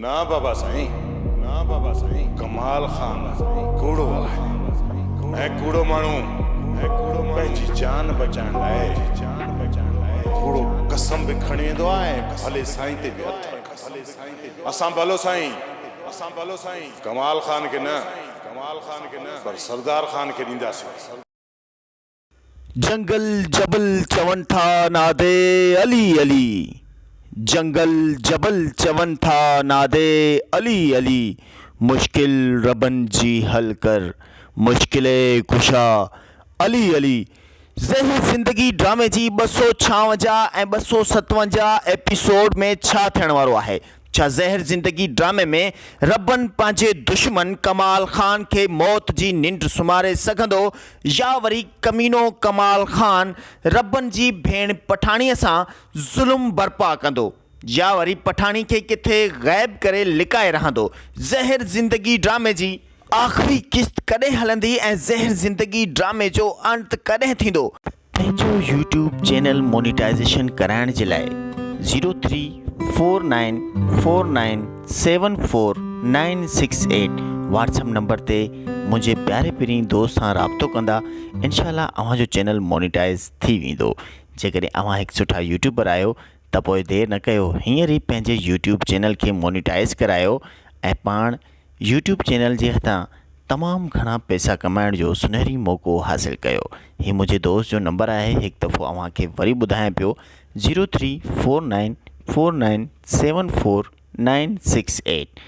نه بابا سائين، نه بابا سائين، ڪمال خان ڪوڙو آهي ۽ ڪوڙو ماڻهو پنهنجي جان بچائڻ لاء ڪوڙو قسم به کڻي ويندو آهي ۽ ڀلي سائين تي به هٿ رکندو. اسان ڀلو سائين، اسان ڀلو سائين، ڪمال خان کي نه، ڪمال خان کي نه، پر سردار خان کي ڏينداسين. جنگل جبل چون ٿا نادي علي علي جنگل جبل چون ٿا نادي علي علي مشڪل ربن جي حل ڪر مشڪل ڪشا علي علي زهر زندگي ڊرامي جي 256 ۽ 257 ايپيسوڊ ۾ ڇا ٿيڻ وارو آهي؟ ڇا زهر زندگي ڊرامي ۾ ربن پنهنجي دشمن ڪمال خان کي موت جي ننڊ سمهاري سگهندو يا وري ڪمينو ڪمال خان ربن جي ڀيڻ پٺاڻي سان ظلم برپا ڪندو يا وري پٺاڻي کي ڪٿي غائب ڪري لڪائي رهندو زهر زندگي ڊرامي جي آخري قسط ڪڏهن هلندي ۽ زهر زندگي ڊرامي جو انت ڪڏهن ٿيندو؟ پنهنجو يوٽيوب چينل مونيٽائيزيشن ڪرائڻ جي لاء zero three four nine four nine seven four nine six eight WhatsApp number تي منهنجي پياري پرين دوست سان رابطو ڪندا انشاء الله اوهان جو چينل مونيٽائيز ٿي ويندو جيڪڏهن اوهان هڪ سٺا يوٽيوبر آهيو ته پوء دير نه ڪيو هينئر ئي پنهنجي يوٽيوب چينل کي مونيٽائيز ڪرايو ۽ پاڻ يوٽيوب چينل جي هٿان تمام گهڻا پئسا ڪمائڻ جو سنهري موقعو حاصل ڪيو. هي منهنجي دوست جو نمبر آهي هڪ دفعو اوهان کي وري ٻڌايان پيو zero three four nine four nine seven four nine six eight.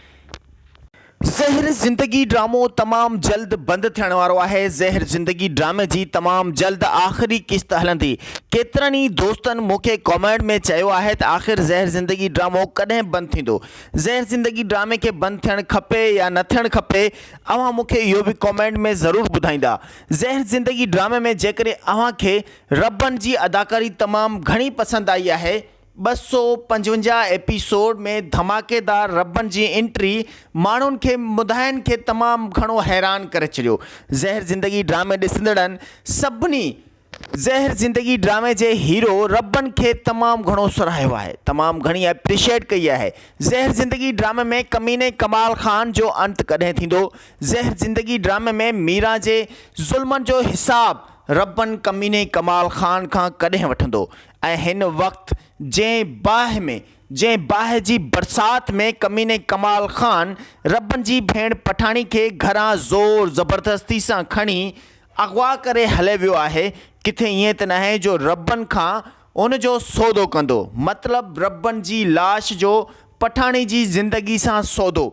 زهر زندگي ڊرامو تمام جلد بند ٿيڻ وارو آهي زهر زندگي ڊرامي جي تمام جلد آخري قسط هلندي ڪيترن ئي دوستن مون کي ڪامينٽ ۾ چيو آهي ته آخر زهر زندگي ڊرامو ڪڏهن بند ٿيندو زهر زندگي ڊرامي کي بند ٿيڻ کپي يا نه ٿيڻ کپي اوهان مون کي اهو به ڪامينٽ ۾ ضرور ٻڌائيندا زهر زندگي ڊرامي ۾ جيڪڏهن اوهان کي ربن جي اداڪاري تمام گهڻي پسند آئي آهي 255 ايپيسوڊ ۾ ڌماڪيدار ربن جي انٽري ماڻهن کي مداحن کي تمام گهڻو حيران ڪري ڇڏيو زهر زندگي ڊرامي ڏسندڙن سڀني زهر زندگي ڊرامي جي هيرو ربن کي تمام گهڻو سراهيو آهي تمام گهڻي اپريشيٽ ڪئي آهي زهر زندگي ڊرامي ۾ ڪميني ڪمال خان جو انت ڪڏهن ٿيندو زهر زندگي ڊرامي ۾ ميران جي ظلمن جو حساب ربن ڪميني ڪمال خان کان ڪڏهن وٺندو ۽ هن وقت جنهن باهه ۾ جنهن باهه جي برسات ۾ ڪميني ڪمال خان ربن جي ڀيڻ پٺاڻي کي گهران زور زبردستي سان کڻي اغوا ڪري هلي ويو آهي، ڪٿي ائين ته ناهي جو ربن کان ان جو سودو ڪندو، مطلب ربن جي لاش جو پٺاڻي جي زندگي سان سودو.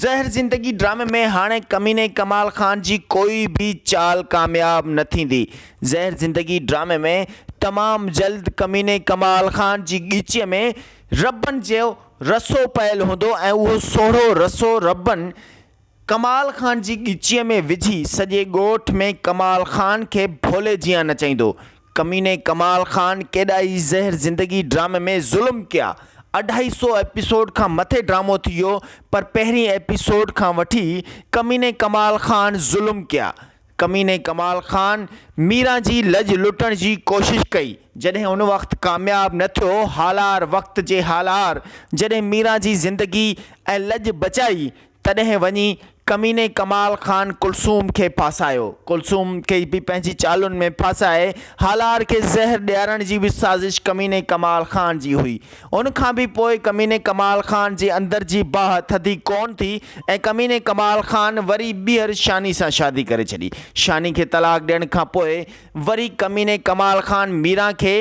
زهر زندگي ڊرامي ۾ هاڻي ڪميني ڪمال خان جي ڪوئي به چال ڪامياب نه ٿيندي. زهر زندگي ڊرامي ۾ تمام جلد ڪميني ڪمال خان جي ڳچيء ۾ ربن جو رسو پيل هوندو ۽ اهو سوڙهو رسو ربن ڪمال خان جي ڳچيء ۾ وجهي سڄي ڳوٺ ۾ ڪمال خان کي ڀولي جيان نچائيندو. ڪميني ڪمال خان ڪيڏا ئي زهر زندگي ڊرامي ۾ ظلم ڪيا. اڍائي سو ايپيسوڊ کان مٿي ڊرامو ٿي ويو پر پهرين ايپيسوڊ کان وٺي ڪميني ڪمال خان ظلم ڪيا. ڪميني ڪمال خان ميران جي لڄ لٽڻ جي ڪوشش ڪئي، جڏهن ان وقت ڪامياب نه ٿيو، هالار وقت جي هالار جڏهن ميران جي زندگي ۽ لڄ بچائي، تڏهن وڃي ڪميني ڪمال خان ڪلثوم کي ڦاسايو. ڪلثوم کي به پنهنجي چالن ۾ ڦاسائي هالار کي زهر ڏيارڻ جي به سازش ڪميني ڪمال خان جي هئي. ان کان به پوء ڪميني ڪمال خان جي اندر جي باهه ٿڌي ڪونه ٿي ۽ ڪميني ڪمال خان وري ٻيهر شاني سان شادي ڪري ڇڏي. شاني کي طلاق ڏيڻ کان پوء وري ڪميني ڪمال خان ميران کي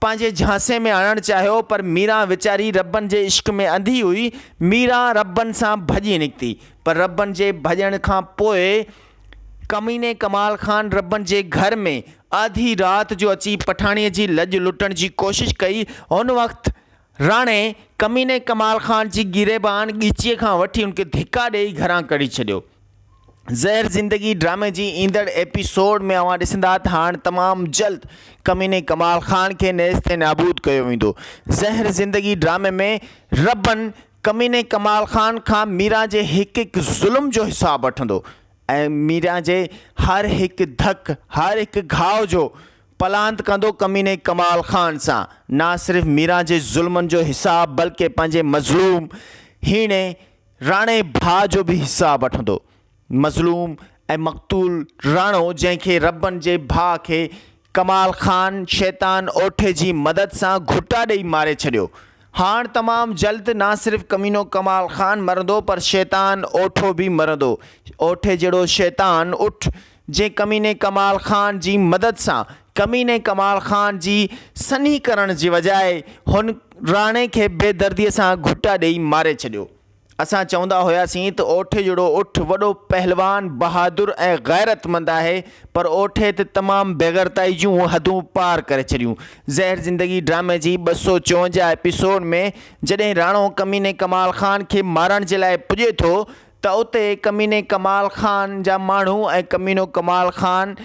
پنهنجي جهانسي ۾ آڻڻ چاهيو پر ميران ويچاري ربن جي عشق ۾ انڌي هئي. ميران ربن سان ڀڄي نڪتي پر ربن جي ڀڄڻ کان پوء ڪميني ڪمال خان ربن جي گهر ۾ آڌي رات جو اچي پٺاڻيء جي لڄ لٽڻ جي ڪوشش ڪئي. ان وقت راڻي ڪميني ڪمال خان جي گريبان ڳچيء کان وٺي ان کي ڌڪا ڏيئي گهران ڪڍي ڇڏيو. زهر زندگي ڊرامي جي ايندڙ ايپيسوڊ ۾ اوهان ڏسندا ته هاڻ تمام جلد ڪميني ڪمال خان کي نيست ۽ نابود ڪيو ويندو. زهر زندگي ڊرامي ۾ ربن ڪميني ڪمال خان کان ميران جي هڪ هڪ ظلم جو حساب وٺندو ۽ ميران جي هر هڪ ڌڪ هر هڪ گهاء جو پلاند ڪندو ڪميني ڪمال خان سان نا صرف ميران جي ظلمن جو حساب بلڪه پنهنجي مظلوم هيڻي راڻي ڀاء جو به حساب وٺندو. مظلوم ۽ مقتول راڻو جنهن کي ربن جي ڀاء کي ڪمال خان شيطان اوٺي جي مدد سان گهٽا ڏئي ماري ڇڏيو. هاڻ تمام جلد نه صرف ڪمينو ڪمال خان مرندو پر شيطان اوٺو به مرندو. اوٺي جهڙو شيطان اٺ جنهن ڪميني ڪمال خان جي مدد سان ڪميني ڪمال خان جي سنهي ڪرڻ جي بجاء هن راڻي کي بيدردي سان گهٽا ڏئي ماري ڇڏيو. اسان چوندا هياسين ته اوٺي جهڙو اٺ وڏو پهلوان، بهادر ۽ غيرتمند آهي پر اوٺي ته تمام بيغيرتائي جون حدون پار ڪري ڇڏيون. زهر زندگي ڊرامي جي 254 ايپيسوڊ ۾ جڏهن راڻو ڪميني ڪمال خان کي مارڻ جي لاء پڄي ٿو ته اتي ڪميني ڪمال خان جا ماڻهو ۽ ڪمينو ڪمال خان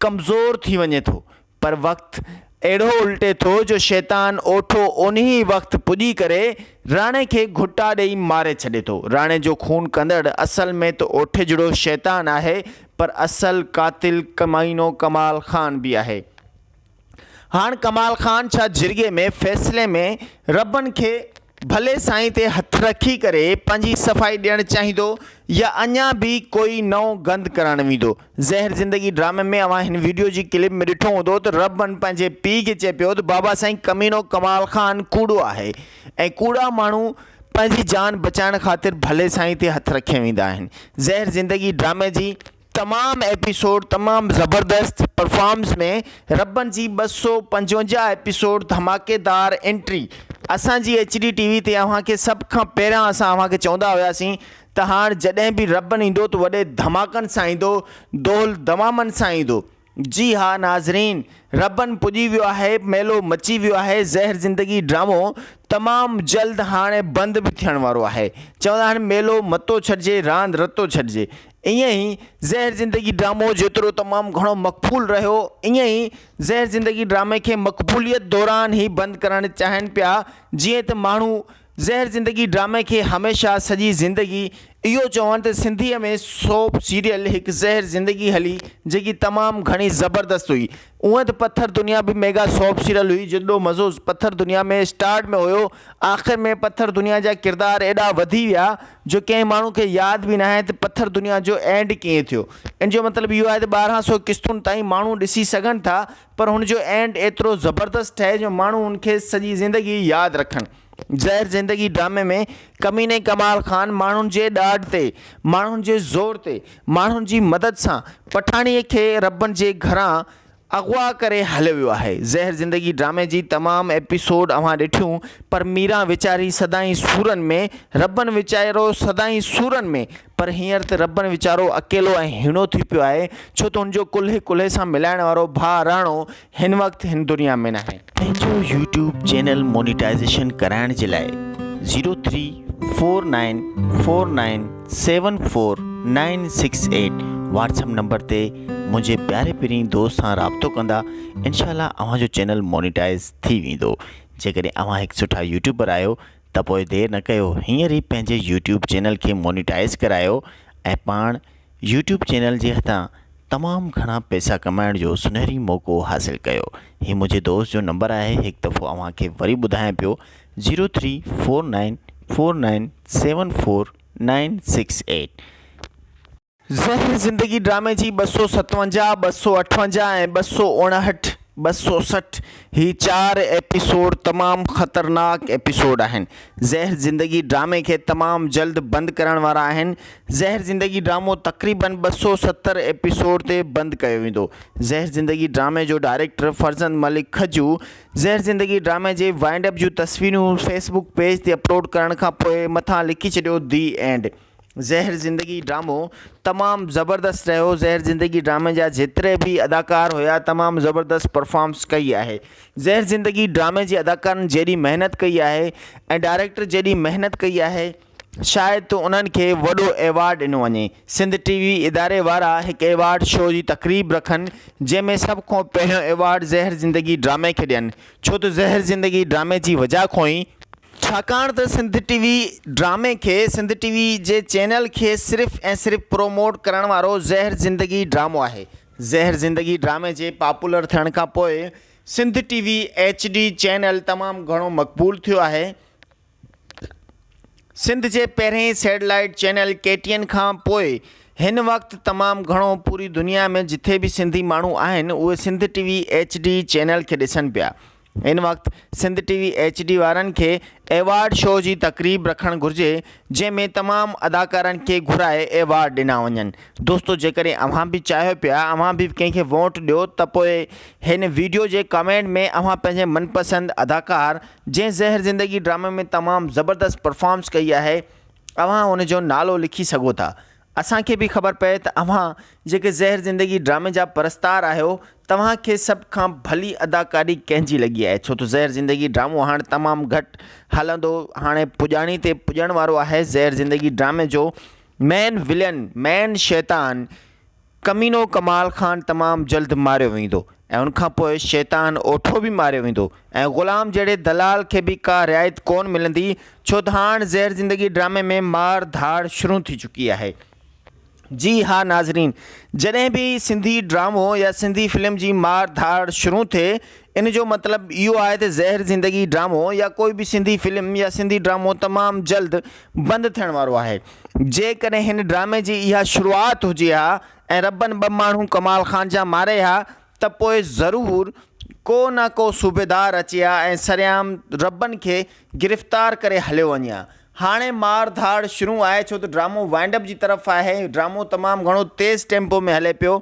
ڪمزور ٿي وڃي ٿو پر وقت اهڙو الٽي ٿو جو شيطان اوٺو انهي وقت پڄي ڪري راڻي کي گهٽا ڏئي ماري ڇڏي ٿو. راڻي جو خون ڪندڙ اصل ۾ ته اوٺي جھڙو شيطان آهي پر اصل قاتل ڪمينو ڪمال خان به آهي. هاڻ ڪمال خان ڇا جرڳي ۾ فيصلي ۾ ربن کي ڀلي سائين تي هٿ رکي ڪري پنهنجي صفائي ڏيڻ چاهيندو يا اڃا به ڪوئي نئون گند ڪرڻ ويندو. زهر زندگي ڊرامي ۾ اوهان هن ويڊيو جي ڪلپ ۾ ڏٺو هوندو ته ربن پنهنجي پيء کي چئي پيو ته بابا سائين ڪمينو ڪمال خان ڪوڙو آهي ۽ ڪوڙا ماڻهو پنهنجي جان بچائڻ خاطر ڀلي سائين تي هٿ رکي ويندا آهن. زهر زندگي ڊرامي جي تمام ايپيسوڊ تمام زبردست پرفارمنس ۾ ربن جي 255 ايپيسوڊ ڌماڪيدار انٽري اسان جي ايڇ ڊي ٽي وي تي اوهان کي سڀ کان پهريان اسان اوهان کي چوندا هياسين ته هاڻ جڏهن به ربن ايندو ته وڏي ڌماڪن سان ايندو دهل دمامن سان ايندو جي ها ناظرين ربن پڄي ويو آهي ميلو مچي ويو آهي زهر زندگي ڊرامو تمام جلد هاڻي بند به ٿيڻ وارو آهي چوندا آهن ميلو متو ڇڏجي راند رتو ڇڏجي ائين ئي زهر زندگي ڊرامو جيترو تمام گهڻو مقبول رهيو ائين ئي زهر زندگي ڊرامي کي مقبوليت دوران ئي بند ڪرڻ چاهين پيا جيئن ته ماڻهو زهر زندگي ڊرامي کي هميشه سڄي زندگي اهو چون ته سنڌيء ۾ سوپ سيريل هڪ زهر زندگي هلي جيڪي تمام گهڻي زبردست هئي. اونئن ته پٿر دنيا به ميگا سوپ سيريل هئي جيڏو مزو پٿر دنيا ۾ اسٽارٽ ۾ هيو آخر ۾ پٿر دنيا جا ڪردار ايڏا وڌي ويا جو ڪنهن ماڻهو کي ياد به ناهي ته پٿر دنيا جو اينڊ ڪيئن ٿيو ان جو مطلب اهو آهي ته 1200 قسطن تائين ماڻهو ڏسي سگهن ٿا پر هن جو اينڊ ايترو زبردست ٺهي جو ماڻهو ان کي سڄي زندگي ياد رکن. زهر زندگي ڊرامي ۾ ڪميني ڪمال خان ماڻهن جي ڏاڍ تي، ماڻهن جي زور تي، ماڻهن جي مدد سان پٺاڻيء کي ربن جي گهران اغوا ڪري هليو ويو آهي. زهر زندگي ڊرامي جي تمام ايپيسوڊ اوهان ڏٺيون پر ميران ويچاري سدائين سورن ۾، ربن ويچارو سدائين سورن ۾، پر هينئر ته ربن ويچارو اڪيلو ۽ هيڻو ٿي پيو آهي ڇو ته هن جو ڪلهي ڪلهي سان ملائڻ وارو ڀاء راڻو هن وقت هن دنيا ۾ ناهي. پنهنجو يوٽيوب چينل مونيٽائيزيشن ڪرائڻ جي لاء zero three four nine four nine seven four nine six eight WhatsApp number تي منهنجي پياري پرين دوست سان رابطو ڪندا انشاء الله اوهان جو چينل مونيٽائيز ٿي ويندو جيڪڏهن اوهان هڪ سٺا يوٽيوبر آهيو ته پوء دير نه ڪيو هينئر ئي پنهنجي يوٽيوب چينل کي مونيٽائيز ڪرايو ۽ پاڻ يوٽيوب چينل جي هٿان تمام گهڻا پئسا ڪمائڻ جو سنهري موقعو حاصل ڪيو. هي منهنجي دوست جو نمبر آهي هڪ دفعو اوهان کي وري ٻڌايان پيو zero three four nine four nine seven four nine six eight. زهر زندگي ڊرامي جي 257، 258 ۽ 259، 260 هي چار ايپيسوڊ تمام خطرناڪ ايپيسوڊ آهن. زهر زندگي ڊرامي کي تمام جلد بند ڪرڻ وارا آهن. زهر زندگي ڊرامو تقريبن 270 ايپيسوڊ تي بند ڪيو ويندو. زهر زندگي ڊرامي جو ڊائريڪٽر فرزند ملڪ کجو زهر زندگي ڊرامي جي وائنڊ اپ جون تصويرون فيس بڪ پيج تي اپلوڊ ڪرڻ کان پوء مٿان لکي ڇڏيو the and. زهر زندگي ڊرامو تمام زبردست رهيو زهر زندگي ڊرامي جا جيتري به اداڪار هيا تمام زبردست پرفارمنس ڪئي آهي زهر زندگي ڊرامي جي اداڪارن جيڏي محنت ڪئي آهي ۽ ڊائريڪٽر جيڏي محنت ڪئي آهي شايد ته انهن کي وڏو ايوارڊ ڏنو وڃي سنڌ ٽي وي اداري وارا هڪ ايوارڊ شو جي تقريب رکن جنهن ۾ سڀ کان پهريون ايوارڊ زهر زندگي ڊرامي کي ڏين ڇو ته زهر زندگي ڊرامي جي وجه کان ئي ڇاڪاڻ ته سنڌ ٽي وي ڊرامي کي سنڌ ٽي وي جي چينل کي صرف ۽ صرف پروموٽ ڪرڻ وارو زهر زندگي ڊرامو آهي. زهر زندگي ڊرامي جي پاپولر ٿيڻ کان پوء Sindh T V H D channel تمام گهڻو مقبول ٿيو آهي. سنڌ جي پهرئين satellite channel K T N کان پوء هن وقت تمام گهڻو پوري دنيا ۾ جٿي به سنڌي ماڻهو آهن اهي Sindh T V H D channel کي ڏسن پيا. هن وقت سنڌ ٽي وي ايڇ ڊي وارن کي ايوارڊ شو جي تقريب رکڻ گهرجي جنهن ۾ تمام اداڪارن کي گهرائي ايوارڊ ڏنا وڃن. دوستو جيڪڏهن اوهان به چاهيو پيا اوهان به ڪنهن کي ووٽ ڏيو ته پوء هن ويڊيو جي ڪمينٽ ۾ اوهان پنهنجي من پسند اداڪار جنهن زهر زندگي ڊرامي ۾ تمام زبردست پرفارمنس ڪئي آهي اوهان ان جو نالو لکي سگهو ٿا اسان کي به خبر پئي ته اوهان جيڪي زهر زندگي ڊرامي جا پرستار آهيو توهان کي سڀ کان ڀلي اداڪاري ڪنهن جي لڳي آهي ڇو ته زهر زندگي ڊرامو هاڻ تمام گهٽ هلندو هاڻي پڄاڻي تي پڄڻ وارو آهي زهر زندگي ڊرامي جو مين ولين مين شيطان ڪمينو ڪمال خان تمام جلد ماريو ويندو ۽ ان کان پوء شيطان اوٺو به ماريو ويندو ۽ غلام جهڙي دلال کي به ڪا رعايت ڪون ملندي ڇو ته هاڻ زهر زندگي ڊرامي ۾ مار ڌاڙ شروع ٿي چڪي آهي. جي ها ناظرين جڏهن به سنڌي ڊرامو يا سنڌي فلم جي مار ڌاڙ شروع ٿئي ان جو مطلب اهو آهي ته زهر زندگي ڊرامو يا ڪوئي به سنڌي فلم يا سنڌي ڊرامو تمام جلد بند ٿيڻ وارو آهي. جيڪڏهن هن ڊرامي جي اها شروعات هجي ها ۽ ربن ٻه ماڻهو ڪمال خان جا ماري ها ته پوء ضرور ڪو نه ڪو صوبيدار اچي ها ۽ سرعام ربن کي گرفتار ڪري هليو وڃي ها. هاڻي مار ڌاڙ شروع آهي ڇو ته ڊرامو وائنڊ اپ جي طرف آهي. ڊرامو تمام گهڻو تيز ٽيمپو ۾ هلي پيو.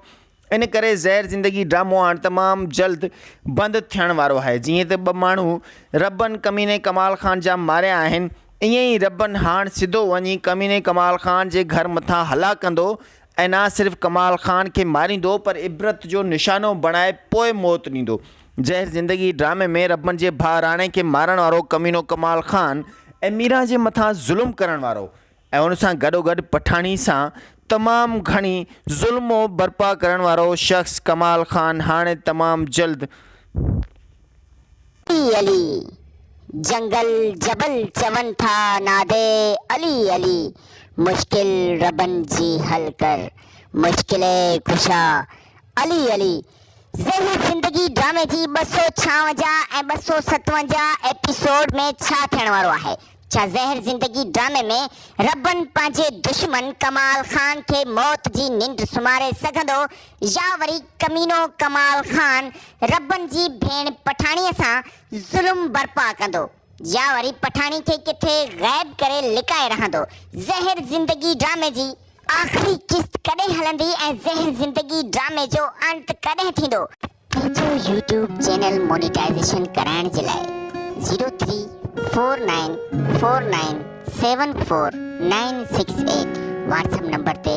ان ڪري زهر زندگي ڊرامو هاڻ تمام جلد بند ٿيڻ وارو آهي. جيئن ته ٻه ماڻهو ربن ڪميني ڪمال خان جا ماريا آهن ائين ئي ربن هاڻ سڌو وڃي ڪميني ڪمال خان جي گهر مٿان هلا ڪندو ۽ نه صرف ڪمال خان کي ماريندو پر عبرت جو نشانو بڻائي پوء موت ڏيندو. زهر زندگي ڊرامي ۾ ربن جي ڀاء راڻي کي مارڻ وارو ڪمينو ڪمال خان ۽ ميران جي مٿان ظلم ڪرڻ وارو ۽ ان سان گڏوگڏ پٺاڻي سان تمام گهڻي ظلم و برپا ڪرڻ وارو شخص ڪمال خان هاڻي تمام جلد. علي علي جنگل جبل چون ٿا نادي علي علي مشڪل ربن جي حل ڪر مشڪل ڪشا علي علي زهر زندگي ڊرامي جي 256 ۽ 257 ايپيسوڊ ۾ ڇا ٿيڻ وارو آهي؟ ڇا زهر زندگي ڊرامي ۾ ربن پنهنجي دشمن ڪمال خان کي موت جي ننڊ سمهاري سگهندو يا وري ڪمينو ڪمال خان ربن جي ڀيڻ پٺاڻي سان ظلم برپا ڪندو يا وري پٺاڻي کي ڪٿي غائب ڪري لڪائي رهندو زهر زندگي ڊرامي جي آخري قسط ڪڏهن هلندي ۽ زهر زندگي ڊرامي جو انت ڪڏهن ٿيندو؟ پنهنجو يوٽيوب چينل مونيٽائيزيشن ڪرائڻ جي لاء zero three four nine four nine seven four nine six eight WhatsApp number تي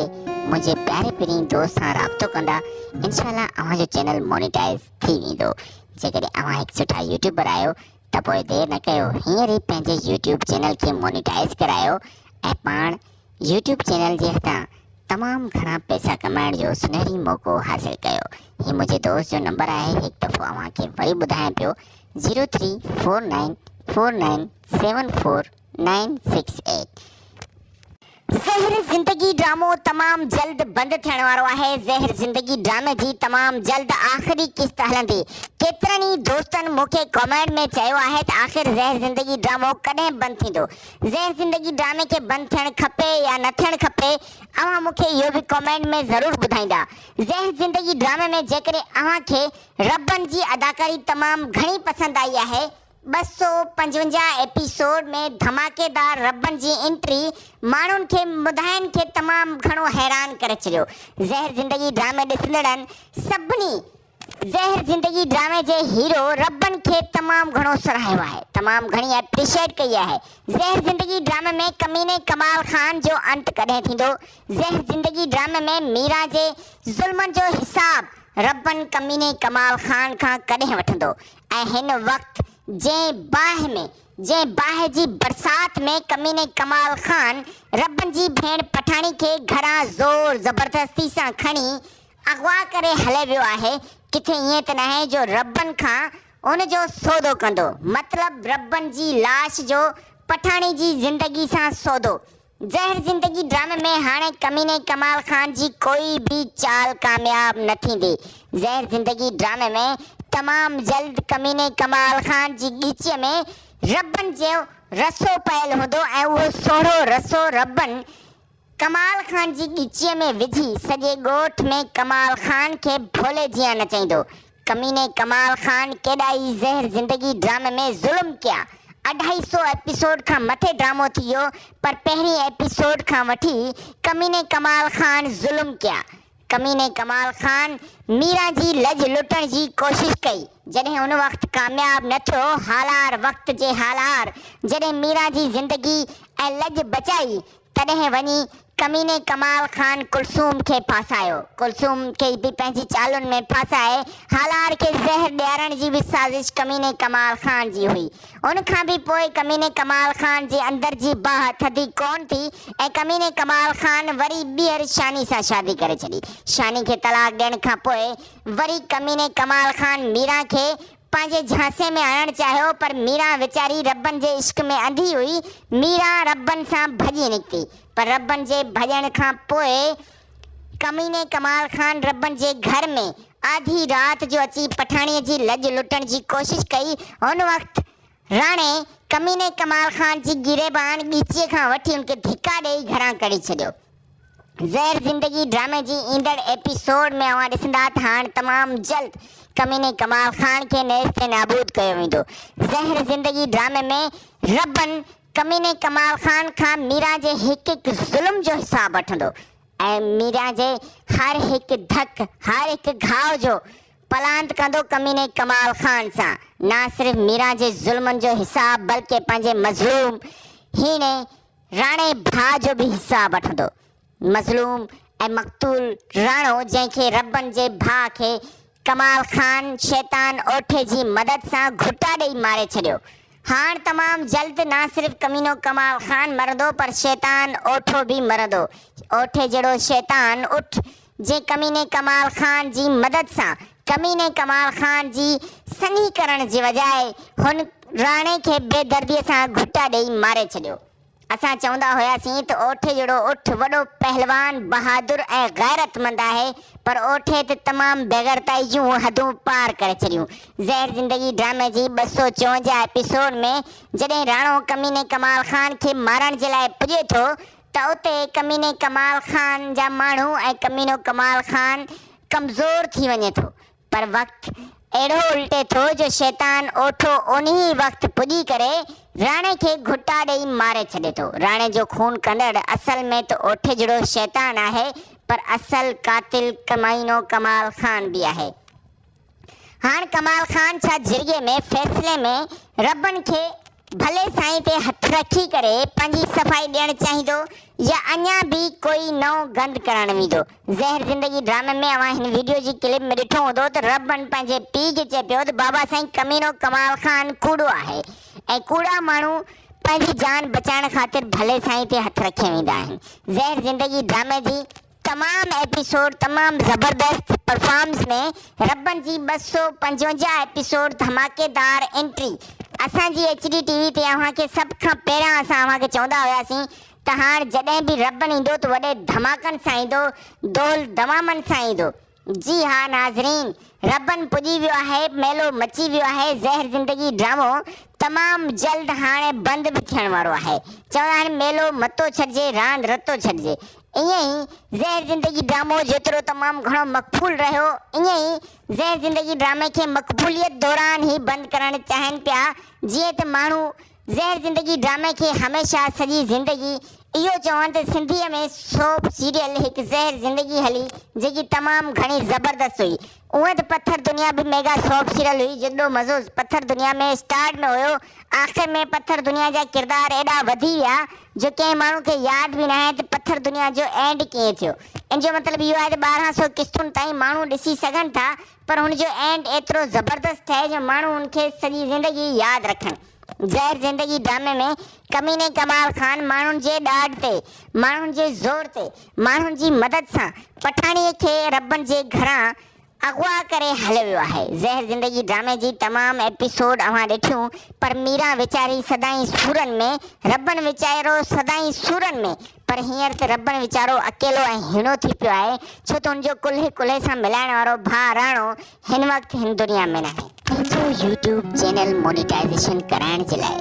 منهنجي پياري پرين دوست سان رابطو ڪندا انشاء الله اوهان جو چينل مونيٽائيز ٿي ويندو جيڪڏهن اوهان هڪ سٺا يوٽيوبر آهيو ته پوء دير نه ڪيو هينئر ئي پنهنجي يوٽيوب چينل کي مونيٽائيز ڪرايو ۽ پاڻ يوٽيوب چينل جي هٿان تمام گهڻا پئسا ڪمائڻ جو سنهري موقعو حاصل ڪيو. هي منهنجي دوست جو نمبر آهي هڪ دفعو اوهان کي وري ٻڌايان پيو zero three four nine four nine seven four nine six eight. زهر زندگي ڊرامو تمام جلد بند ٿيڻ وارو آهي زهر زندگي ڊرامي جي تمام جلد آخري قسط هلندي ڪيترن ئي دوستن مون کي ڪمينٽ ۾ چيو آهي ته آخر زهر زندگي ڊرامو ڪڏهن بند ٿيندو زهر زندگي ڊرامي کي بند ٿيڻ کپي يا نه ٿيڻ کپي اوهان مون کي اهو به ڪمينٽ ۾ ضرور ٻڌائيندا. زهر زندگي ڊرامي ۾ جيڪڏهن اوهان کي ربن جي اداڪاري تمام گهڻي پسند آئي آهي 255 ايپيسوڊ ۾ ڌماڪيدار ربن جي انٽري ماڻهن کي مداحن کي تمام گهڻو حيران ڪري ڇڏيو زهر زندگي ڊرامي ڏسندڙن سڀني زهر زندگي ڊرامي جي هيرو ربن کي تمام گهڻو سراهيو آهي تمام گهڻي اپريشيٽ ڪئي آهي زهر زندگي ڊرامي ۾ ڪميني ڪمال خان جو انت ڪڏهن ٿيندو زهر زندگي ڊرامي ۾ ميران جي ظلمن جو حساب ربن ڪميني ڪمال خان کان ڪڏهن وٺندو ۽ هن وقت جنهن باهه ۾ جنهن باهه جي برسات ۾ ڪميني ڪمال خان ربن جي ڀيڻ پٺاڻي کي گهران زور زبردستي سان کڻي اغوا ڪري هلي ويو آهي، ڪٿي ائين ته ناهي جو ربن کان ان جو سودو ڪندو، مطلب ربن جي لاش جو پٺاڻي جي زندگي سان سودو. زهر زندگي ڊرامي ۾ هاڻي ڪميني ڪمال خان جي ڪوئي به چال ڪامياب نه ٿيندي. زهر زندگي ڊرامي ۾ تمام جلد ڪميني ڪمال خان جي ڳچيء ۾ ربن جو. رسو پيل هوندو ۽ اهو سوڙهو رسو ربن ڪمال خان جي ڳچيء ۾ وجهي سڄي ڳوٺ ۾ ڪمال خان کي ڀولي جيان نچائيندو. ڪميني ڪمال خان ڪيڏا ئي زهر زندگي ڊرامي ۾ ظلم ڪيا. اڍائي سو ايپيسوڊ کان مٿي ڊرامو ٿي ويو پر پهرين ايپيسوڊ کان وٺي ڪميني ڪمال خان ظلم ڪيا. ڪميني ڪمال خان ميران جي لڄ لٽڻ جي ڪوشش ڪئي، جڏهن ان وقت ڪامياب نه ٿيو، هالار وقت جي هالار جڏهن ميران جي زندگي ۽ لڄ بچائي، تڏهن وڃي ڪميني ڪمال خان ڪلثوم کي ڦاسايو. ڪلثوم کي به پنهنجي چالن ۾ ڦاسائي هالار کي زهر ڏيارڻ جي به سازش ڪميني ڪمال خان جي هئي. ان کان به پوء ڪميني ڪمال خان جي اندر جي باهه ٿڌي ڪونه ٿي ۽ ڪميني ڪمال خان وري ٻيهر شاني سان شادي ڪري ڇڏي. شاني کي طلاق ڏيڻ کان پوء وري ڪميني ڪمال خان ميران کي پنهنجي جهانسي ۾ آڻڻ چاهيو پر ميران ويچاري ربن جي عشق ۾ انڌي هئي. ميران ربن سان ڀڄي نڪتي پر ربن جي ڀڄڻ کان پوء ڪميني ڪمال خان ربن جي گهر ۾ آڌي رات جو اچي پٺاڻيء جي لڄ لٽڻ جي ڪوشش ڪئي. ان وقت راڻي ڪميني ڪمال خان جي گريبان ڳچيء کان وٺي ان کي ڌڪا ڏيئي گهران ڪڍي ڇڏيو. زهر زندگي ڊرامي جي ايندڙ ايپيسوڊ ۾ اوهان ڏسندا ته هاڻ تمام جلد ڪميني ڪمال خان کي نيست ۽ نابود ڪيو ويندو. زهر زندگي ڊرامي ۾ ربن ڪميني ڪمال خان کان ميران جي هڪ هڪ ظلم جو حساب وٺندو ۽ ميران جي هر هڪ ڌڪ هر هڪ گهاء جو پلاند ڪندو ڪميني ڪمال خان سان نه صرف ميران جي ظلمن جو حساب بلڪه پنهنجي مظلوم هيڻي راڻي ڀاء جو به حساب وٺندو. مظلوم ۽ مقتول راڻو جنهن کي ربن جي ڀاء کي ڪمال خان شيطان اوٺي جي مدد سان گهٽا ڏئي ماري ڇڏيو. هاڻ تمام جلد نه صرف ڪمينو ڪمال خان مرندو پر شيطان اوٺو به مرندو. اوٺي جهڙو شيطان اٺ جنهن ڪميني ڪمال خان جي مدد سان ڪميني ڪمال خان جي سنهي ڪرڻ جي بجاء هن راڻي کي بيدرديء سان گهٽا ڏئي ماري ڇڏيو. اسان چوندا هياسين ته اوٺي جهڙو اٺ وڏو پهلوان، بهادر ۽ غيرتمند آهي پر اوٺي ته تمام بيغيرتائي جون حدون پار ڪري ڇڏيون. زهر زندگي ڊرامي جي 254 ايپيسوڊ ۾ جڏهن راڻو ڪميني ڪمال خان کي مارڻ جي لاء پڄي ٿو ته اتي ڪميني ڪمال خان جا ماڻهو ۽ ڪمينو ڪمال خان ڪمزور ٿي وڃي ٿو پر وقت اهڙو الٽي ٿو جو شيطان اوٺو انهي وقت پڄي ڪري راڻي کي گهٽا ڏئي ماري ڇڏي ٿو. راڻي جو خون ڪندڙ اصل ۾ ته اوٺي جھڙو شيطان آهي پر اصل قاتل ڪمينو ڪمال خان به آهي. هاڻ ڪمال خان ڇا جرڳي ۾ فيصلي ۾ ربن کي ڀلي سائين تي هٿ رکي ڪري پنهنجي صفائي ڏيڻ چاهيندو يا اڃا به ڪوئي نئون گند ڪرڻ ويندو. زهر زندگي ڊرامي ۾ اوهان هن ويڊيو جي ڪلپ ۾ ڏٺو هوندو ته ربن پنهنجي پيء کي چئي پيو ته بابا سائين ڪمينو ڪمال خان ڪوڙو آهي ۽ ڪوڙا ماڻهو پنهنجي جان بچائڻ خاطر ڀلي سائين تي هٿ رکي ويندا آهن. زهر زندگي ڊرامي جي تمام ايپيسوڊ تمام زبردست پرفارمز ۾ ربن جي 255 ايپيسوڊ ڌماڪيدار انٽري اسان جي ايڇ ڊي ٽي وي تي اوهان کي سڀ کان پهريان اسان اوهان کي چوندا هياسين ته هاڻ جڏهن به ربن ايندو ته وڏي ڌماڪن سان ايندو دول دوامن سان ايندو جي ها ناظرين ربن پڄي ويو آهي ميلو مچي ويو آهي زهر زندگي ڊرامو تمام جلد هاڻي بند به ٿيڻ وارو آهي چوندا آهن ميلو متو ڇڏجي راند رتو ڇڏجي ائين ئي زهر زندگي ڊرامو جيترو تمام گهڻو مقبول رهيو ائين ئي زهر زندگي ڊرامي کي مقبوليت دوران ئي بند ڪرڻ چاهين پيا جيئن ته ماڻهو زهر زندگي ڊرامي کي هميشه سڄي زندگي اهو چون ته سنڌيء ۾ سوپ سيريل هڪ زهر زندگي هلي جيڪي تمام گهڻي زبردست هئي. اونئن ته پٿر دنيا به ميگا سوپ سيريل هئي جيڏو مزو پٿر دنيا ۾ اسٽارٽ ۾ هيو آخر ۾ پٿر دنيا جا ڪردار ايڏا وڌي ويا جو ڪنهن ماڻهو کي ياد به ناهي ته پٿر دنيا جو اينڊ ڪيئن ٿيو. ان جو مطلب اهو آهي ته 1200 قسطن تائين ماڻهو ڏسي سگهن ٿا پر هن جو اينڊ ايترو زبردست ٺهي جو ماڻهو ان کي سڄي زندگي ياد رکن. زهر زندگي ڊرامي ۾ ڪميني ڪمال خان ماڻهن جي ڏاڍ تي، ماڻهن جي زور تي، ماڻهن جي مدد سان پٺاڻيء کي ربن جي گهران اغوا ڪري هليو ويو آهي. زهر زندگي ڊرامي جي تمام ايپيسوڊ اوهان ڏٺيون پر ميران ويچاري سدائين سورن ۾، ربن ويچارو سدائين سورن ۾، پر هينئر ته ربن ويچارو اڪيلو ۽ هيڻو ٿي پيو آهي ڇو ته هن جو ڪلهي ڪلهي سان ملائڻ وارو ڀاء راڻو هن وقت هن دنيا ۾ ناهي. پنهنجو يوٽيوب چينل مونيٽائيزيشن ڪرائڻ جي لاء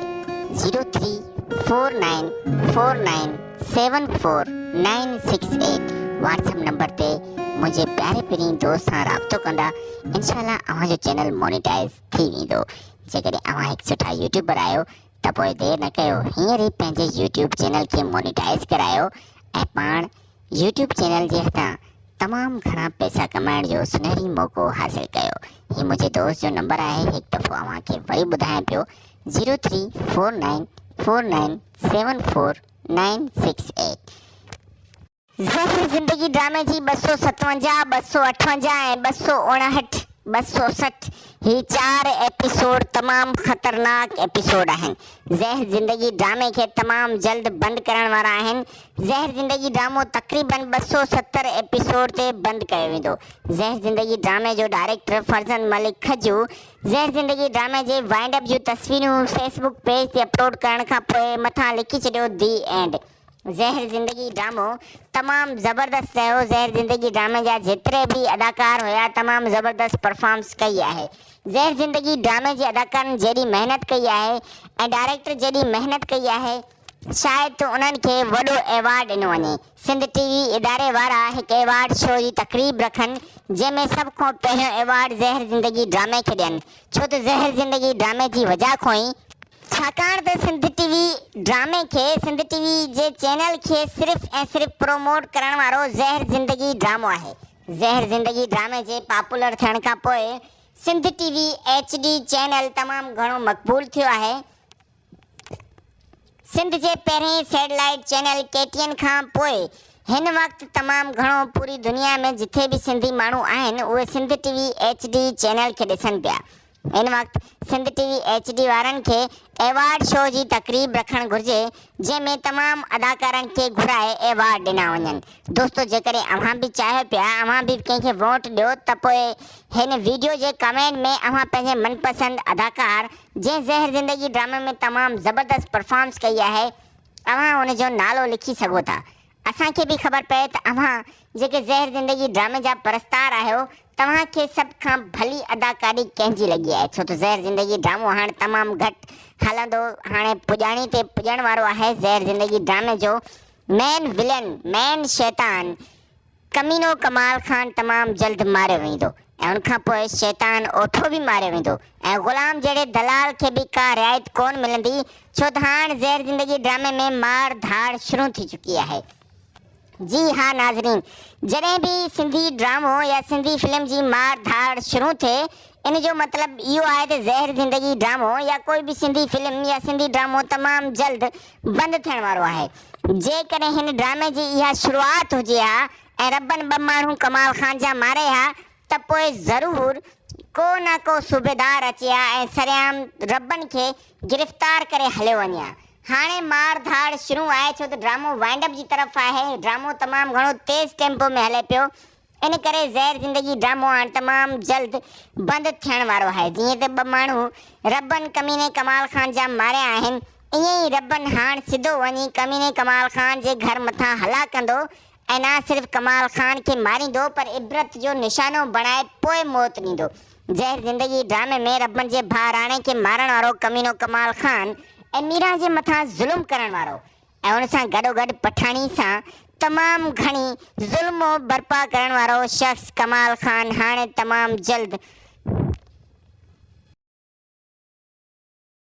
Zero three four nine four nine seven four nine six eight WhatsApp number تي منهنجي پياري پرين دوست سان رابطو ڪندا انشاء الله اوهان جو چينل مونيٽائز ٿي ويندو. جيڪڏهن اوهان هڪ سٺا يوٽيوبر آهيو ته پوء دير نه ڪيو هينئر ئي پنهنجي يوٽيوب چينل کي مونيٽائز ڪرايو ۽ پاڻ يوٽيوب چينل جي هٿان تمام گهڻا پئسا ڪمائڻ جو سنهري موقعو حاصل ڪيو. هي منهنجي دوست جو نمبر آهي هڪ دفعو اوهان کي وري ٻڌايان پيو zero three four nine four nine seven four nine six eight. زهر زندگي ڊرامي جي 257، 258 ۽ 259، 260 هي چار ايپيسوڊ تمام خطرناڪ ايپيسوڊ آهن. زهر زندگي ڊرامي کي تمام جلد بند ڪرڻ وارا آهن. زهر زندگي ڊرامو تقريبن 270 ايپيسوڊ تي بند ڪيو ويندو. زهر زندگي ڊرامي جو ڊائريڪٽر فرزند ملڪ کجو زهر زندگي ڊرامي جي وائنڊ اپ جون تصويرون فيس بڪ پيج تي اپلوڊ ڪرڻ کان پوء مٿان لکي ڇڏيو the and. زهر زندگي ڊرامو تمام زبردست رهيو زهر زندگي ڊرامي جا جيتري به اداڪار هيا تمام زبردست پرفارمس ڪئي آهي زهر زندگي ڊرامي جي اداڪارن جيڏي محنت ڪئي آهي ۽ ڊائريڪٽر جيڏي محنت ڪئي آهي شايد ته انهن کي وڏو ايوارڊ ڏنو وڃي سنڌ ٽي وي اداري وارا هڪ ايوارڊ شو جي تقريب رکن جنهن ۾ سڀ کان پهريون ايوارڊ زهر زندگي ڊرامي کي ڏين ڇو ته زهر زندگي ڊرامي جي وجهه کان ئي ڇاڪاڻ ته سنڌ ٽي وي ڊرامي کي سنڌ ٽي وي جي چينل کي صرف ۽ صرف پروموٽ ڪرڻ وارو زهر زندگي ڊرامو آهي. زهر زندگي ڊرامي جي پاپولر ٿيڻ کان پوء Sindh T V H D channel تمام گهڻو مقبول ٿيو آهي. سنڌ جي پهرين satellite channel K T N کان پوء هن وقت تمام گهڻو پوري دنيا ۾ جٿي به سنڌي ماڻهو آهن اهي Sindh T V H D channel کي ڏسن پيا. هن وقت سنڌ ٽي وي ايڇ ڊي وارن کي ايوارڊ شو جي تقريب رکڻ گهرجي جنهن ۾ تمام اداڪارن کي گهرائي ايوارڊ ڏنا وڃن. دوستو جيڪڏهن اوهان به چاهيو پيا اوهان به ڪنهن کي ووٽ ڏيو ته پوء هن ويڊيو جي ڪمينٽ ۾ اوهان پنهنجي من پسند اداڪار جنهن زهر زندگي ڊرامي ۾ تمام زبردست پرفارمس ڪئي آهي اوهان ان جو نالو لکي سگهو ٿا اسان کي به خبر پئي ته اوهان جيڪي زهر زندگي ڊرامي جا پرستار آهيو توهان کي سڀ کان ڀلي اداڪاري ڪنهن جي لڳي آهي ڇو ته زهر زندگي ڊرامو هاڻ تمام گهٽ هلندو هاڻي پڄاڻي تي پڄڻ وارو آهي زهر زندگي ڊرامي جو مين ولين مين شيطان ڪمينو ڪمال خان تمام جلد ماريو ويندو ۽ ان کان پوء شيطان اوٺو به ماريو ويندو ۽ غلام جهڙي دلال کي به ڪا رعايت ڪونه ملندي ڇو ته هاڻ زهر زندگي ڊرامي ۾ مار ڌاڙ شروع ٿي چڪي آهي. جي ها ناظرين جڏهن به سنڌي ڊرامو يا سنڌي فلم جي مار ڌاڙ شروع ٿئي ان جو مطلب اهو آهي ته زهر زندگي ڊرامو يا ڪوئي به سنڌي فلم يا سنڌي ڊرامو تمام جلد بند ٿيڻ وارو آهي. جيڪڏهن هن ڊرامي جي اها شروعات هجي ها ۽ ربن ٻه ماڻهو ڪمال خان جا ماري ها ته پوء ضرور ڪو نه ڪو صوبيدار اچي ها ۽ سرعام ربن کي گرفتار ڪري هليو وڃي ها. هاڻي مار ڌاڙ شروع آهي ڇو ته ڊرامو وائنڊ اپ جي طرف آهي. ڊرامو تمام گهڻو تيز ٽيمپو ۾ هلي پيو. ان ڪري زهر زندگي ڊرامو هاڻ تمام جلد بند ٿيڻ وارو آهي. جيئن ته ٻه ماڻهو ربن ڪميني ڪمال خان جا ماريا آهن، ائين ئي ربن هاڻ سڌو وڃي ڪميني ڪمال خان جي گهر مٿان هلا ڪندو ۽ نه صرف ڪمال خان کي ماريندو پر عبرت جو نشانو بڻائي پوء موت ڏيندو. زهر زندگي ڊرامي ۾ ربن جي ڀاء راڻي کي مارڻ وارو ڪمينو ڪمال خان ۽ ميران جي مٿان ظلم ڪرڻ وارو ۽ ان سان گڏوگڏ پٺاڻي سان تمام گهڻي ظلم برپا ڪرڻ وارو شخص ڪمال خان هاڻي تمام جلد.